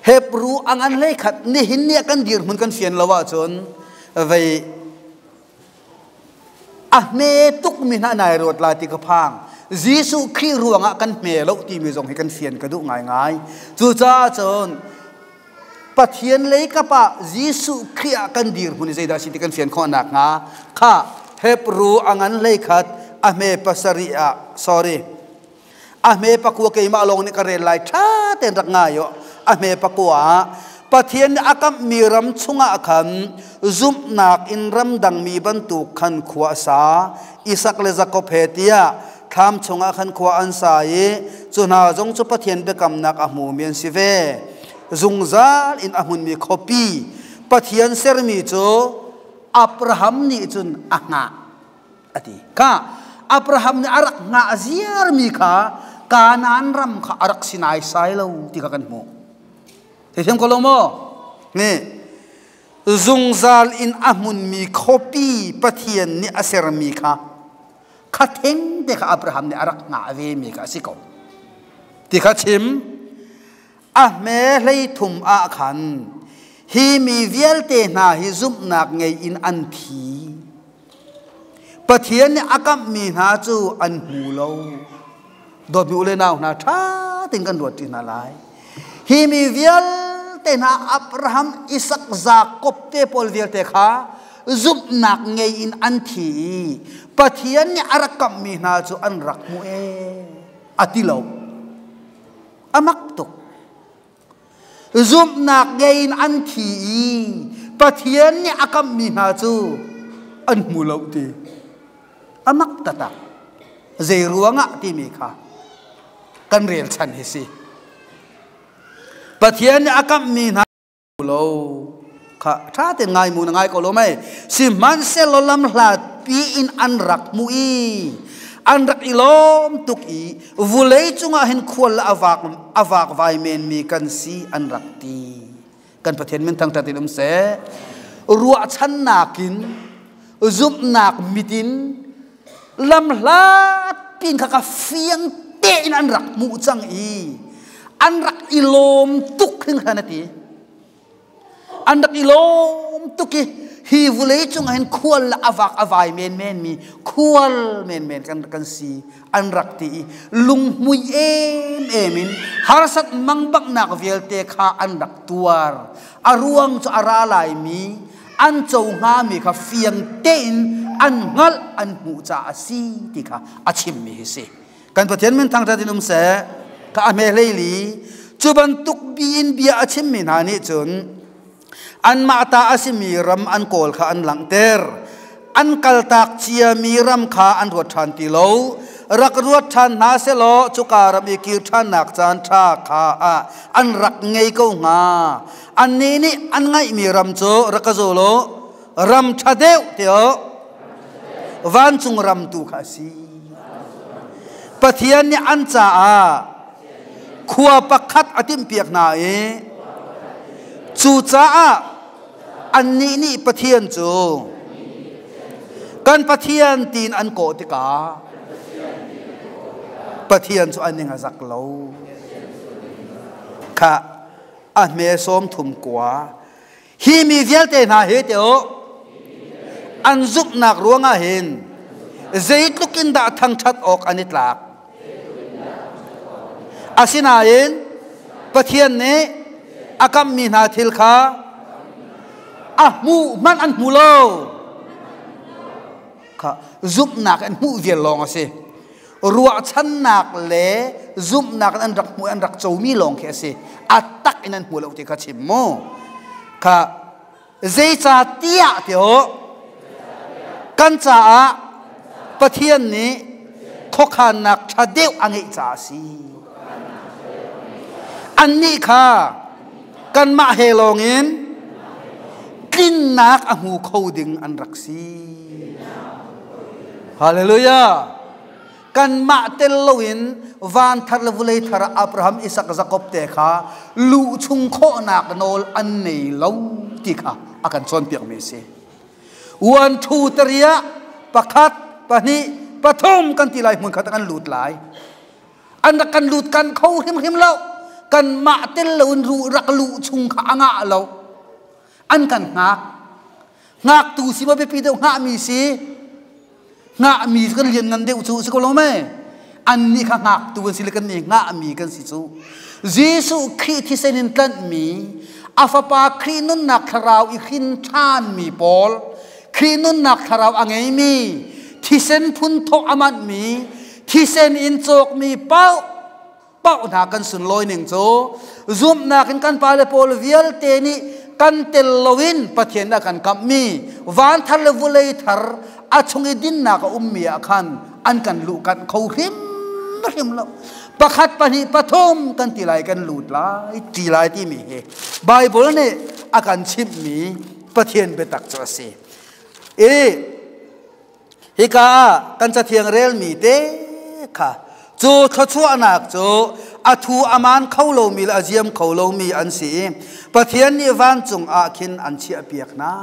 Hebru a ngan 11 nihin ni ah kan dirhmun kan fian lo ahcun vei A hme tukmi hna nai ruat lai ti ka phang. Jesuh Khrih ruangah kan hme lo timi zong hi kan fian ka duh ngaingai. Cucaah cun Pathian lei kap ah Jesuh Khrih ah kan dirhmun i zeidah si ti kan fian khawh nakhnga kha Hebru a ngan 11 a hme 7 ah sorry a hme 9 keimah lawng nih ka rel lai ṭha tein rak ngai u a hme 9 ah Pathian nih a kamhmi ram chungah khan zumhnak in ramdangmi bantuk khan khua a sa Isak le Jakob he tiah thlam chungah khan khua an sa i cu hna zong cu Pathian biakamnak a hmumi an si ve zungzal in a hmunmi khuapi Pathian sermi cu Abraham nih cun a hngah a ti kha Abraham nih a rak ngah ziarmi kha Kanaan ram kha a rak si naisai lo ti kha kan hmuh theithiam ko lo maw nih zungzal in a hmunmi khuapi Pathian nih a sermi kha kha theng te kha Abraham nih a rak ngah ve mi kha a si ko ti kha chim a hme 33 ah khan hi mi vialte hna hi zumhnak ngei in an thi Pathian nih a kamhmi hna cu an hmu lo. Dawtmi u le nau hna ṭha tein kan ruat ṭi hna lai. Hi mi vialte hna Abraham, Isak, Jakob te pawl vialte kha zumhnak ngei in an thi i Pathian nih a rak kamhmi hna cu an rak hmu ee a ti lo. A mak tuk. Zumhnak ngei in an thi i Pathian nih a kamhmi hna cu an hmu lo ti. A mak taktak. Zei ruangah timi kha kan rel chan hi si. Pathian nih a kamhmi hna lo kha ṭha tein ngai mu na ngai ko lo mei sihmanhsehlaw lamhlat pi in an rak hmuh i an rak i lawm tuk i vulei cungah hin khual le a vakvai menmi kan si an rak ti. Kan Pathian min thangṭhat in um seh. Ruahchannak in zumhnak mit in lamhlat pin kha ka fiang tein an rak hmuh cang i an rak i lawm tuk hringhran a ti. An rak i lawm tuk i hi vulei cungah hin khual le a vak a vai menmen mi khual menmen kan si an rak ti i lunghmui em em in harsat mangbaknak vialte kha an rak tuar. A ruang cu a ra laimi an co hngami kha fiang tein an hngalh an hmuh caah a si ti kha a chimmi hi si. Kan Pathian min thangṭhat in um seh. Ka a hme hleili. Cu bantuk bi in bia a chimmi hna nih cun anmah ta a simi ram an kawl kha an langhter. An kaltak ciami ram kha an ruat ṭhan ti lo. Rak ruat ṭhan hna selaw cuka ram i kir ṭhannak caan ṭha kha ah an rak ngei ko hnga. Annih nih an ngaihmi ram cu rak ka zul u. Ram ṭha deuh tiah vancung ram tu kha a si. Pathian nih an caah khua pakhat a timhpiak hna i cucaah annih nih Pathian cu kan Pathian tiin an kawh tikah Pathian cu an ning a zak lo. Kha a hme 33. Hi mi vialte hna hi te u, an zumhnak ruangah hin zeitluk in dah thangṭhat awk an i tlak. Asinain Pathian nih a kamhmi hna thil kha a hmuh hmanh an hmu lo. Kha zumhnak an hmuh vial lawng a si. Ruahchannak le zumhnak in an rak hmuh an rak comi lawng khi a si. A tak in an hmu lo ti kha chim mu. Kha zeicah tiah ti kan caah Pathian nih khuakhannak ṭha deuh a ngeih caah a si. Annih kha kanmah he lawngin tlinnak a hmu kho ding an rak si. Hallelujah! Kanmah tel loin van thar le vulei thar ah Abraham, Isak, Jakob te kha luh chung khawhnak nawl an nei lo ti kha a kan cawnpiakmi a si. One, two, three ah pakhat, pahnih, pathum kan ti lai hmun khat kan lut lai. An rak kan lut kan kho hrimhrim lo. Kanmah tel loin ruh rak luh chung kha a ngah lo. An kan hngak. Ngaktu si maw biapi deuh hngahmi si? Hngahmi kan lian ngan deuh cu si ko lo mei? Annih kha ngaktu an si le kannih hngahmi kan si cu. Jesuh Khrih thisen in tlanhmi, a fapa Khrih nunnak thlarau i hrin ṭhanmi pawl, Khrih nunnak thlarau a ngeimi, thisen phun thawh a manhmi, thisen in cawkmi paoh paoh hna kan sunlawi ning cu zumhnak in kan pale pawl vialte nih kan tel loin Pathian a kan kamhmi van thar le vulei thar a chung i dinnak a ummi ah khan an kan luh kanh kho hrimhrim lo. Pakhat, pahnih, pathum kan ti lai, kan lut lai ti lai timi hi Bible nih a kan chimhmi Pathian biatak cu a si. I Hika ah kan cathiang relmi te kha cu thluachuahnak cu a thu aman kho lomi le a ziam kho lomi an si i Pathian nih vancung ah khin an chiahpiak hna.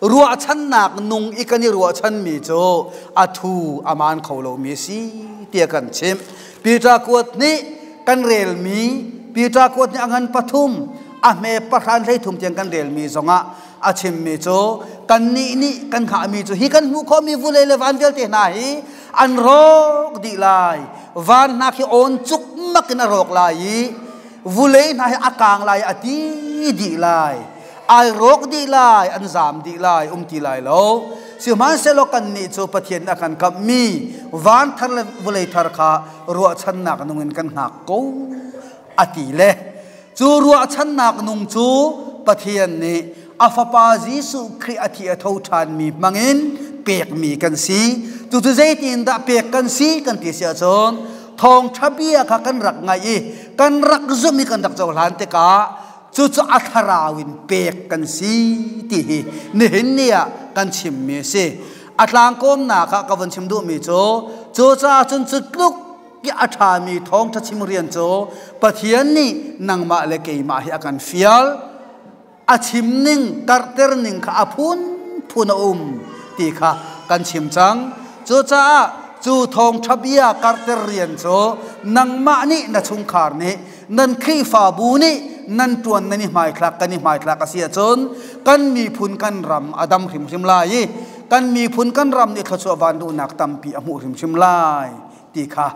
Ruahchannak nung i kan i ruahchanmi cu a thu aman kho lomi a si tiah kan chimh. Peter kuat nih kan relmi Peter kuat nih a ngan pathum a hme pahran 13 tiang kan relmi zongah a chimmi cu kannih nih kan hngahmi cu hi kan hmuh khawhmi vulei le van vialte hna hi an rawk dih lai, van hna khi awn cukmak in a rawk lai i vulei hna hi a kang lai, a ti dih lai, ai rawk dih lai, an zam dih lai, um ti lai lo. Sihmanhsehlaw kannih cu Pathian a kan kamhmi van thar le vulei thar kha ruahchannak nung in kan hngak ko a ti le cu ruahchannak nung cu Pathian nih a fapa Jesuh Khrih a thi a tho ṭhanmi hmangin pekmi kan si. Cucu zeitindah pek kan si kan ti si ahcun thawngṭha bia kha kan rak ngaih i kan rak zumh i kan rak cohlan tikah cucu a thlarau in pek kan si ti hi nihin ni ah kan chimmi a si. A tlangkawmnak ah ka vun chim duhmi cu cucaah cun cu tluk a ṭhami thawngṭha chim rian cu Pathian nih nangmah le keimah hi a kan fial. A chim ning karhter ning kha a phunphun a um ti kha kan chim cang. Cucaah cu thawngṭha bia karhter rian cu nangmah nih na chungkhar nih nan Khrihfabu nih nan ṭuan nan i hmaithlak kan i hmaithlak a si ahcun kan miphun kan ram a dam hrimhrim lai i kan miphun kan ram nih thluachuah van duhnak tampi a hmuh hrimhrim lai ti kha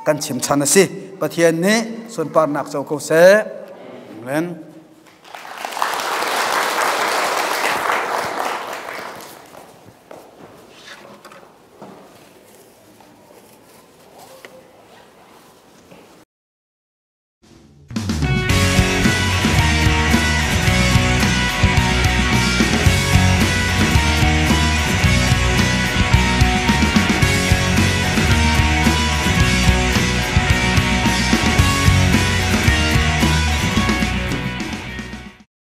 kan chimchan a si. Pathian nih sunparnak co ko seh. Amen.